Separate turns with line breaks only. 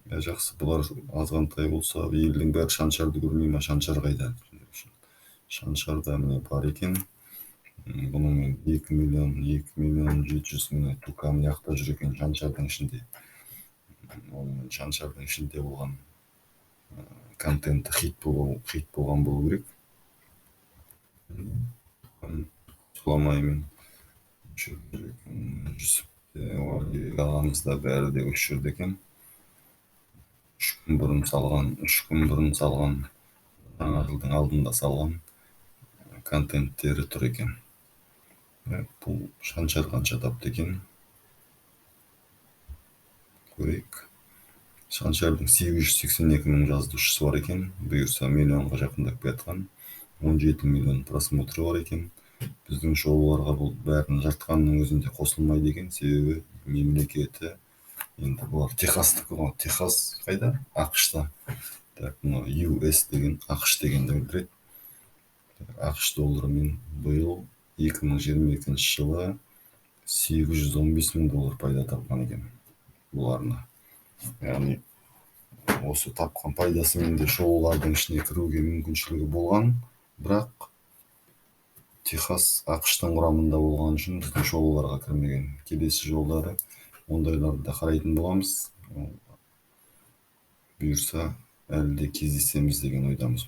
Жақсы, бұлар азғантай болса, елдің бәрі Шаншарды көрмей ма? Шаншар қайда? Шаншарда, міне, бар екен. Бұның 2 миллион, 2 миллион 700 мыңы тука мына жақта жүр екен, Шаншардың ішінде. Онымен Шаншардың ішінде болған контенті хит болған болу керек. Сұламаймен Жүсіп те, ағамыз да, бәрі де осы жерде екен. 3 күн бұрын салған, 3 күн бұрын салған, жаңа жылдың алдында салған контенттері тұр екен. Бұл Шаншар қанша тапты екен, көрейік. Шаншардың 882 мың жазылушысы бар екен, бұйырса, миллионға жақындап келе жатқан, 17 миллион просмотры бар екен. Біздің шоуларға бұл бәрін жыртқанның өзінде қосылмайды екен, себебі мемлекеті енді бұлар Техастікі ғой. Техас қайда? АҚШ-та. Так, мына US деген АҚШ дегенді білдіреді. АҚШ долларымен биыл, 2022 жылы 815 мың доллар пайда тапқан екен бұл арна. Яғни осы тапқан пайдасымен де шоулардың ішіне кіруге мүмкіншілігі болған, бірақ Техас АҚШ-тың құрамында болған үшін біздің шоуларға кірмеген. Келесі жолдары ондайларды да қарайтын боламыз. Бұйырса, әлі де кездесеміз деген ойдамыз.